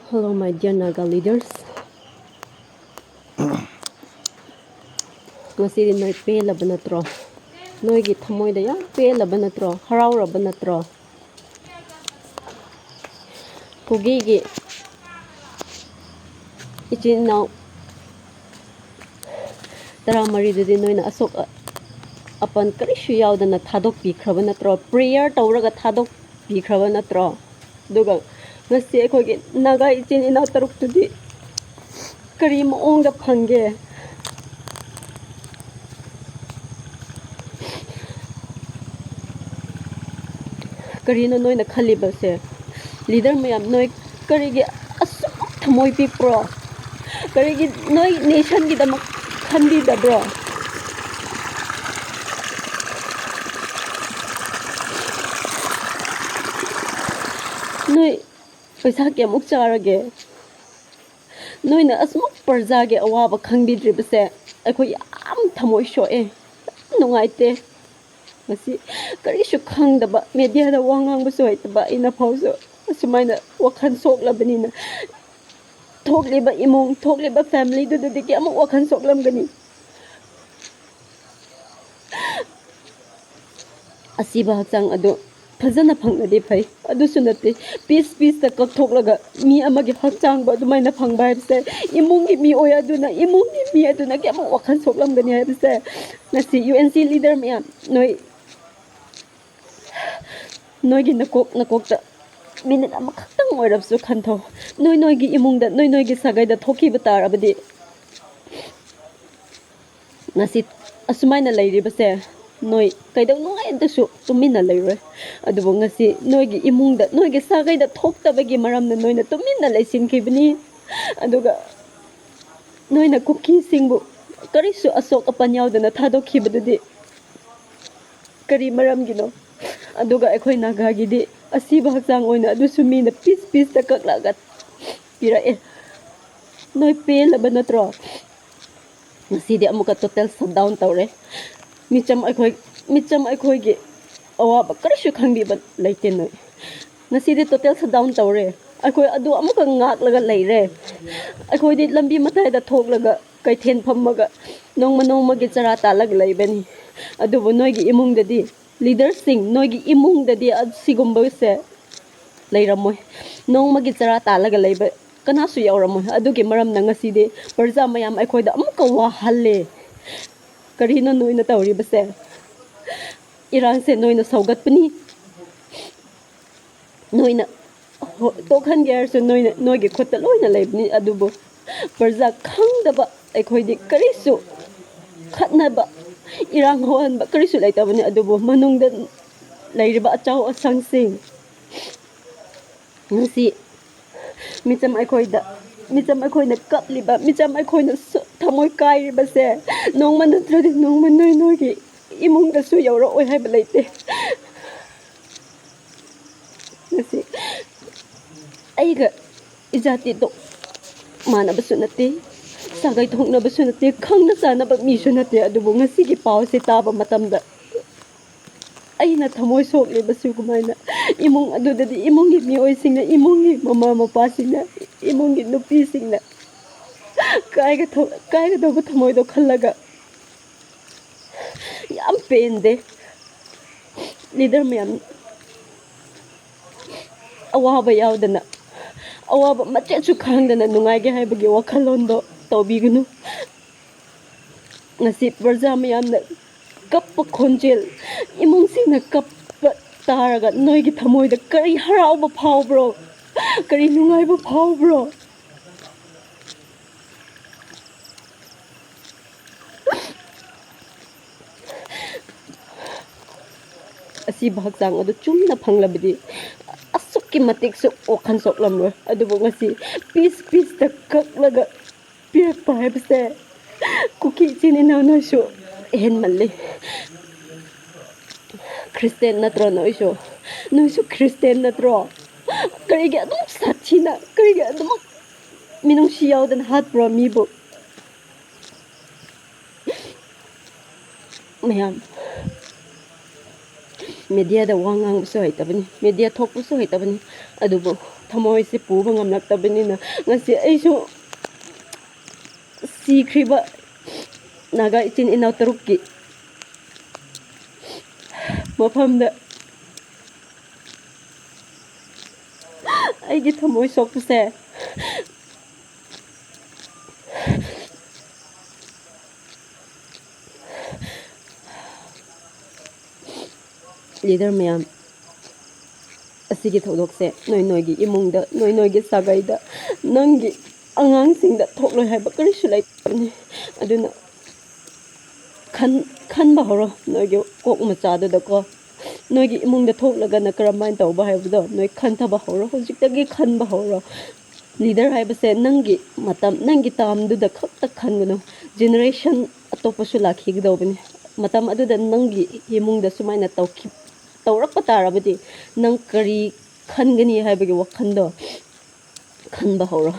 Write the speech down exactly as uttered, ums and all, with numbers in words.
Hello, my dear Naga leaders. ꯉꯁꯤꯗꯤ ꯅꯣꯏ ꯄꯦꯜꯂꯕ ꯅꯠꯇ꯭ꯔꯣ? ꯅꯣꯏꯒꯤ ꯊꯃꯣꯏꯗ ꯌꯥꯝ ꯄꯦꯜꯂꯕ ꯅꯠꯇ꯭ꯔꯣ? ꯍꯔꯥꯎꯔꯕ ꯅꯠꯇ꯭ꯔꯣ? ꯀꯨꯀꯤꯒꯤ ꯏꯆꯤꯟ ꯏꯅꯥꯎ ꯇꯔꯥꯃꯔꯤꯗꯨꯗꯤ ꯅꯣꯏꯅ ꯑꯁꯣꯛ ꯑꯄꯟ ꯀꯔꯤꯁꯨ ꯌꯥꯎꯗꯅ ꯊꯥꯗꯣꯛꯄꯤꯈ꯭ꯔꯕ ꯅꯠꯇ꯭ꯔꯣ? ꯄ꯭ꯔꯦꯌꯔ ꯇꯧꯔꯒ ꯊꯥꯗꯣꯛꯄꯤꯈ꯭ꯔꯕ ꯅꯠꯇ꯭ꯔꯣ? ꯑꯗꯨꯒ ꯉꯁꯤ ꯑꯩꯈꯣꯏꯒꯤ ꯅꯥꯒꯥ ꯏꯆꯤꯟ ꯏꯅꯥꯎ ꯇꯔꯨꯛꯇꯨꯗꯤ ꯀꯔꯤ ꯃꯑꯣꯡꯗ ꯐꯪꯒꯦ? ꯀꯔꯤꯅꯣ ꯅꯣꯏꯅ ꯈꯜꯂꯤꯕꯁꯦ? ꯂꯤꯗꯔ ꯃꯌꯥꯝ, ꯅꯣꯏ ꯀꯔꯤꯒꯤ ꯑꯁꯨꯛ ꯊꯃꯣꯏ ꯄꯤꯛꯄ꯭ꯔꯣ? ꯀꯔꯤꯒꯤ ꯅꯣꯏ ꯅꯦꯁꯟꯒꯤꯗꯃꯛ ꯈꯟꯕꯤꯗꯕ꯭ꯔꯣ? ꯅꯣꯏ ꯄꯩꯁꯥ ꯀꯌꯥꯃꯨꯛ ꯆꯥꯔꯒꯦ? ꯅꯣꯏꯅ ꯑꯁꯨꯃꯛ ꯄ꯭ꯔꯖꯥꯒꯤ ꯑꯋꯥꯕ ꯈꯪꯕꯤꯗ꯭ꯔꯤꯕꯁꯦ ꯑꯩꯈꯣꯏ ꯌꯥꯝ ꯊꯃꯣꯏ ꯁꯣꯛꯑꯦ, ꯌꯥꯝ ꯅꯨꯡꯉꯥꯏꯇꯦ꯫ ꯉꯁꯤ ꯀꯔꯤꯁꯨ ꯈꯪꯗꯕ, ꯃꯦꯗꯤꯌꯥꯗ ꯋꯥ ꯉꯥꯡꯕꯁꯨ ꯍꯩꯇꯕ ꯑꯩꯅ ꯐꯥꯎꯁꯨ ꯑꯁꯨꯃꯥꯏꯅ ꯋꯥꯈꯜ ꯁꯣꯛꯂꯕꯅꯤꯅ, ꯊꯣꯛꯂꯤꯕ ꯏꯃꯨꯡ, ꯊꯣꯛꯂꯤꯕ ꯐꯦꯃꯤꯂꯤꯗꯨꯗꯗꯤ ꯀꯌꯥꯃꯨꯛ ꯋꯥꯈꯜ ꯁꯣꯛꯂꯝꯒꯅꯤ? ꯑꯁꯤꯕ ꯍꯛꯆꯥꯡ ꯑꯗꯨ ꯐꯖꯅ ꯐꯪꯂꯗꯤ ꯐꯩ, ꯑꯗꯨꯁꯨ ꯅꯠꯇꯦ, ꯄꯤꯁ ꯄꯤꯁꯇ ꯀꯛꯊꯣꯛꯂꯒ ꯃꯤ ꯑꯃꯒꯤ ꯍꯛꯆꯥꯡꯕꯨ ꯑꯗꯨꯃꯥꯏꯅ ꯐꯪꯕ ꯍꯥꯏꯕꯁꯦ, ꯏꯃꯨꯡꯒꯤ ꯃꯤꯑꯣꯏ ꯑꯗꯨꯅ, ꯏꯃꯨꯡꯒꯤ ꯃꯤ ꯑꯗꯨꯅ ꯀꯌꯥꯃꯨꯛ ꯋꯥꯈꯜ ꯁꯣꯛꯂꯝꯒꯅꯤ ꯍꯥꯏꯕꯁꯦ ꯉꯁꯤ ꯌꯨ ꯑꯦꯟ ꯁꯤ ꯂꯤꯗꯔ ꯃꯌꯥꯝ, ꯅꯣꯏ, ꯅꯣꯏꯒꯤ ꯅꯀꯣꯛ ꯅꯀꯣꯛꯇ ꯃꯤꯅꯤꯠ ꯑꯃꯈꯛꯇꯪ ꯑꯣꯏꯔꯕꯁꯨ ꯈꯟꯊꯧ꯫ ꯅꯣꯏ ꯅꯣꯏꯒꯤ ꯏꯃꯨꯡꯗ, ꯅꯣꯏ ꯅꯣꯏꯒꯤ ꯁꯥꯒꯩꯗ ꯊꯣꯛꯈꯤꯕ ꯇꯥꯔꯕꯗꯤ, ꯉꯁꯤ ꯑꯁꯨꯃꯥꯏꯅ ꯂꯩꯔꯤꯕꯁꯦ ꯅꯣꯏ ꯀꯩꯗꯧꯅꯨꯡꯉꯥꯏꯗꯁꯨ ꯇꯨꯃꯤꯟꯅ ꯂꯩꯔꯣꯏ꯫ ꯑꯗꯨꯕꯨ ꯉꯁꯤ ꯅꯣꯏꯒꯤ ꯏꯃꯨꯡꯗ, ꯅꯣꯏꯒꯤ ꯁꯥꯒꯩꯗ ꯊꯣꯛꯇꯕꯒꯤ ꯃꯔꯝꯅ ꯅꯣꯏꯅ ꯇꯨꯃꯤꯟꯅ ꯂꯩꯁꯤꯟꯈꯤꯕꯅꯤ꯫ ꯑꯗꯨꯒ ꯅꯣꯏꯅ ꯀꯨꯀꯤꯁꯤꯡꯕꯨ ꯀꯔꯤꯁꯨ ꯑꯁꯣꯛ ꯑꯄꯟ ꯌꯥꯎꯗꯅ ꯊꯥꯗꯣꯛꯈꯤꯕꯗꯨꯗꯤ ꯀꯔꯤ ꯃꯔꯝꯒꯤꯅꯣ? ꯑꯗꯨꯒ ꯑꯩꯈꯣꯏ ꯅꯥꯒꯥꯒꯤꯗꯤ ꯑꯁꯤꯕ ꯍꯛꯆꯥꯡ ꯑꯣꯏꯅ ꯑꯗꯨꯁꯨ ꯃꯤꯅ ꯄꯤꯁ ꯄꯤꯁꯇ ꯀꯛꯂꯒ ꯄꯤꯔꯛꯑꯦ꯫ ꯅꯣꯏ ꯄꯦꯜꯂꯕ ꯅꯠꯇ꯭ꯔꯣ? ꯉꯁꯤꯗꯤ ꯑꯃꯨꯛꯀ ꯇꯣꯇꯦꯜ ꯁꯠ ꯗꯥꯎꯟ ꯇꯧꯔꯦ꯫ ꯃꯤꯆꯝ ꯑꯩꯈꯣꯏ, ꯃꯤꯆꯝ ꯑꯩꯈꯣꯏꯒꯤ ꯑꯋꯥꯕ ꯀꯔꯤꯁꯨ ꯈꯪꯕꯤꯕ ꯂꯩꯇꯦ ꯅꯣꯏ꯫ ꯉꯁꯤꯗꯤ ꯇꯣꯇꯦꯜ ꯁꯠ ꯗꯥꯎꯟ ꯇꯧꯔꯦ꯫ ꯑꯩꯈꯣꯏ ꯑꯗꯨ ꯑꯃꯨꯛꯀ ꯉꯥꯛꯂꯒ ꯂꯩꯔꯦ꯫ ꯑꯩꯈꯣꯏꯗꯤ ꯂꯝꯕꯤ ꯃꯇꯥꯏꯗ ꯊꯣꯛꯂꯒ ꯀꯩꯊꯦꯜ ꯐꯝꯃꯒ ꯅꯣꯡꯃ ꯅꯣꯡꯃꯒꯤ ꯆꯔꯥ ꯇꯥꯜꯂꯒ ꯂꯩꯕꯅꯤ꯫ ꯑꯗꯨꯕꯨ ꯅꯣꯏꯒꯤ ꯏꯃꯨꯡꯗꯗꯤ, ꯂꯤꯗꯔꯁꯤꯡ, ꯅꯣꯏꯒꯤ ꯏꯃꯨꯡꯗꯗꯤ ꯑꯁꯤꯒꯨꯝꯕꯁꯦ ꯂꯩꯔꯝꯃꯣꯏ꯫ ꯅꯣꯡꯃꯒꯤ ꯆꯔꯥ ꯇꯥꯜꯂꯒ ꯂꯩꯕ ꯀꯅꯥꯁꯨ ꯌꯥꯎꯔꯝꯃꯣꯏ꯫ ꯑꯗꯨꯒꯤ ꯃꯔꯝꯅ ꯉꯁꯤꯗꯤ ꯄ꯭ꯔꯖꯥ ꯃꯌꯥꯝ ꯑꯩꯈꯣꯏꯗ ꯑꯃꯨꯛꯀ ꯋꯥꯍꯜꯂꯦ꯫ ꯀꯔꯤꯅꯣ ꯅꯣꯏꯅ ꯇꯧꯔꯤꯕꯁꯦ? ꯏꯔꯥꯡꯁꯦ ꯅꯣꯏꯅ ꯁꯧꯒꯠꯄꯅꯤ꯫ ꯅꯣꯏꯅ ꯍꯣ-, ꯇꯣꯛꯍꯟꯒꯦ ꯍꯥꯏꯔꯁꯨ ꯅꯣꯏꯅ, ꯅꯣꯏꯒꯤ ꯈꯨꯠꯇ ꯂꯣꯏꯅ ꯂꯩꯕꯅꯤ꯫ ꯑꯗꯨꯕꯨ ꯄ꯭ꯔꯖꯥ ꯈꯪꯗꯕ ꯑꯩꯈꯣꯏꯗꯤ ꯀꯔꯤꯁꯨ ꯈꯠꯅꯕ, ꯏꯔꯥꯡ ꯍꯧꯍꯟꯕ ꯀꯔꯤꯁꯨ ꯂꯩꯇꯕꯅꯤ꯫ ꯑꯗꯨꯕꯨ ꯃꯅꯨꯡꯗ ꯂꯩꯔꯤꯕ ꯑꯆꯧ ꯑꯁꯥꯡꯁꯤꯡ, ꯉꯁꯤ ꯃꯤꯆꯝ ꯑꯩꯈꯣꯏꯗ, ꯃꯤꯆꯝ ꯑꯩꯈꯣꯏꯅ ꯀꯞꯂꯤꯕ, ꯃꯤꯆꯝ ꯑꯩꯈꯣꯏꯅ ꯁꯨ-, ꯊꯃꯣꯏ ꯀꯥꯏꯔꯤꯕꯁꯦ ꯅꯣꯡꯃ ꯅꯠꯇ꯭ꯔꯗꯤ ꯅꯣꯡꯃ ꯅꯣꯏ ꯅꯣꯏꯒꯤ ꯏꯃꯨꯡꯗꯁꯨ ꯌꯧꯔꯛꯑꯣꯏ ꯍꯥꯏꯕ ꯂꯩꯇꯦ꯫ ꯉꯁꯤ ꯑꯩꯒ ꯏꯖꯥꯇꯤꯗꯣ ꯃꯥꯟꯅꯕꯁꯨ ꯅꯠꯇꯦ, ꯁꯥꯒꯩ ꯊꯣꯛꯅꯕꯁꯨ ꯅꯠꯇꯦ, ꯈꯪꯅ ꯆꯥꯟꯅꯕ ꯃꯤꯁꯨ ꯅꯠꯇꯦ꯫ ꯑꯗꯨꯕꯨ ꯉꯁꯤꯒꯤ ꯄꯥꯎꯁꯦ ꯇꯥꯕ ꯃꯇꯝꯗ ꯑꯩꯅ ꯊꯃꯣꯏ ꯁꯣꯛꯂꯤꯕ ꯁꯤꯒꯨꯃꯥꯏꯅ ꯏꯃꯨꯡ ꯑꯗꯨꯗꯗꯤ ꯏꯃꯨꯡꯒꯤ ꯃꯤꯑꯣꯏꯁꯤꯡꯅ, ꯏꯃꯨꯡꯒꯤ ꯃꯃꯥ ꯃꯄꯥꯁꯤꯡꯅ, ꯏꯃꯨꯡꯒꯤ ꯅꯨꯄꯤꯁꯤꯡꯅ ꯀꯥꯏꯒ-, ꯀꯥꯏꯒꯗꯧꯕ ꯊꯃꯣꯏꯗꯣ ꯈꯜꯂꯒ ꯌꯥꯝ ꯄꯦꯟꯗꯦ꯫ ꯂꯤꯗꯔ ꯃꯌꯥꯝ ꯑꯋꯥꯕ ꯌꯥꯎꯗꯅ, ꯑꯋꯥꯕ ꯃꯆꯦꯠꯁꯨ ꯈꯪꯗꯅ ꯅꯨꯡꯉꯥꯏꯒꯦ ꯍꯥꯏꯕꯒꯤ ꯋꯥꯈꯜꯂꯣꯟꯗꯣ ꯇꯧꯕꯤꯒꯅꯨ꯫ ꯉꯁꯤ ꯄ꯭ꯔꯖꯥ ꯃꯌꯥꯝꯅ ꯀꯞꯄ ꯈꯣꯟꯖꯦꯜ, ꯏꯃꯨꯡꯁꯤꯡꯅ ꯀꯞꯄ ꯇꯥꯔꯒ ꯅꯣꯏꯒꯤ ꯊꯃꯣꯏꯗ ꯀꯔꯤ ꯍꯔꯥꯎꯕ ꯐꯥꯎꯕ꯭ꯔꯣ? ꯀꯔꯤ ꯅꯨꯡꯉꯥꯏꯕ ꯐꯥꯎꯕ꯭ꯔꯣ? ꯑꯁꯤꯕ ꯍꯛꯆꯥꯡ ꯑꯗꯨ ꯆꯨꯝꯅ ꯐꯪꯂꯕꯗꯤ ꯑꯁꯨꯛꯀꯤ ꯃꯇꯤꯛꯁꯨ ꯋꯥꯈꯜ ꯁꯣꯛꯂꯝꯂꯣꯏ꯫ ꯑꯗꯨꯕꯨ ꯉꯁꯤ ꯄꯤꯁ ꯄꯤꯁꯇ ꯀꯛꯂꯒ ꯄꯤꯔꯛꯄ ꯍꯥꯏꯕꯁꯦ ꯀꯨꯀꯤ ꯏꯆꯤꯟ ꯏꯅꯥꯎ ꯅꯣꯏꯁꯨ ꯍꯦꯟꯃꯜꯂꯤ꯫ ꯈ꯭ꯔꯤꯁꯇꯦꯟ ꯅꯠꯇ꯭ꯔꯣ ꯅꯣꯏꯁꯨ? ꯅꯣꯏꯁꯨ ꯈ꯭ꯔꯤꯁꯇꯦꯟ ꯅꯠꯇ꯭ꯔꯣ? ꯀꯔꯤꯒꯤ ꯑꯗꯨꯝ ꯁꯥꯊꯤꯅ, ꯀꯔꯤꯒꯤ ꯑꯗꯨꯃꯛ ꯃꯤꯅꯨꯡꯁꯤ ꯌꯥꯎꯗꯅ ꯍꯥꯠꯄ꯭ꯔꯣ ꯃꯤꯕꯨ? ꯃꯌꯥꯝ ꯃꯦꯗꯤꯌꯥꯗ ꯋꯥ ꯉꯥꯡꯕꯁꯨ ꯍꯩꯇꯕꯅꯤ, ꯃꯦꯗꯤꯌꯥ ꯊꯣꯛꯄꯁꯨ ꯍꯩꯇꯕꯅꯤ꯫ ꯑꯗꯨꯕꯨ ꯊꯃꯣꯏꯁꯦ ꯄꯨꯕ ꯉꯝꯂꯛꯇꯕꯅꯤꯅ ꯉꯁꯤ ꯑꯩꯁꯨ ꯁꯤꯈ꯭ꯔꯤꯕ ꯅꯥꯒꯥ ꯏꯆꯤꯟ ꯏꯅꯥꯎ ꯇꯔꯨꯛꯀꯤ ꯃꯐꯝꯗ ꯑꯩꯒꯤ ꯊꯃꯣꯏ ꯁꯣꯛꯄꯁꯦ ꯂꯤꯗꯔ ꯃꯌꯥꯝ, ꯑꯁꯤꯒꯤ ꯊꯧꯗꯣꯛꯁꯦ ꯅꯣꯏ ꯅꯣꯏꯒꯤ ꯏꯃꯨꯡꯗ, ꯅꯣꯏ ꯅꯣꯏꯒꯤ ꯁꯥꯒꯩꯗ, ꯅꯪꯒꯤ ꯑꯉꯥꯡꯁꯤꯡꯗ ꯊꯣꯛꯂꯣꯏ ꯍꯥꯏꯕ ꯀꯔꯤꯁꯨ ꯂꯩꯇꯕꯅꯤ꯫ ꯑꯗꯨꯅ ꯈꯟ ꯈꯟꯕ ꯍꯧꯔꯣ ꯅꯣꯏꯒꯤ ꯀꯣꯛ ꯃꯆꯥꯗꯨꯗꯀꯣ꯫ ꯅꯣꯏꯒꯤ ꯏꯃꯨꯡꯗ ꯊꯣꯛꯂꯒꯅ ꯀꯔꯝꯍꯥꯏꯅ ꯇꯧꯕ ꯍꯥꯏꯕꯗꯣ ꯅꯣꯏ ꯈꯟꯊꯕ ꯍꯧꯔꯣ, ꯍꯧꯖꯤꯛꯇꯒꯤ ꯈꯟꯕ ꯍꯧꯔꯣ꯫ ꯂꯤꯗꯔ ꯍꯥꯏꯕꯁꯦ ꯅꯪꯒꯤ ꯃꯇꯝ, ꯅꯪꯒꯤ ꯇꯥꯝꯗꯨꯗ ꯈꯛꯇ ꯈꯟꯒꯅꯨ꯫ ꯖꯦꯅꯦꯔꯦꯁꯟ ꯑꯇꯣꯞꯄꯁꯨ ꯂꯥꯛꯈꯤꯒꯗꯧꯕꯅꯤ꯫ ꯃꯇꯝ ꯑꯗꯨꯗ ꯅꯪꯒꯤ ꯏꯃꯨꯡꯗ ꯁꯨꯃꯥꯏꯅ ꯇꯧꯈꯤ ꯇꯧꯔꯛꯄ ꯇꯥꯔꯕꯗꯤ ꯅꯪ ꯀꯔꯤ ꯈꯟꯒꯅꯤ ꯍꯥꯏꯕꯒꯤ ꯋꯥꯈꯜꯗꯣ ꯈꯟꯕ ꯍꯧꯔꯣ꯫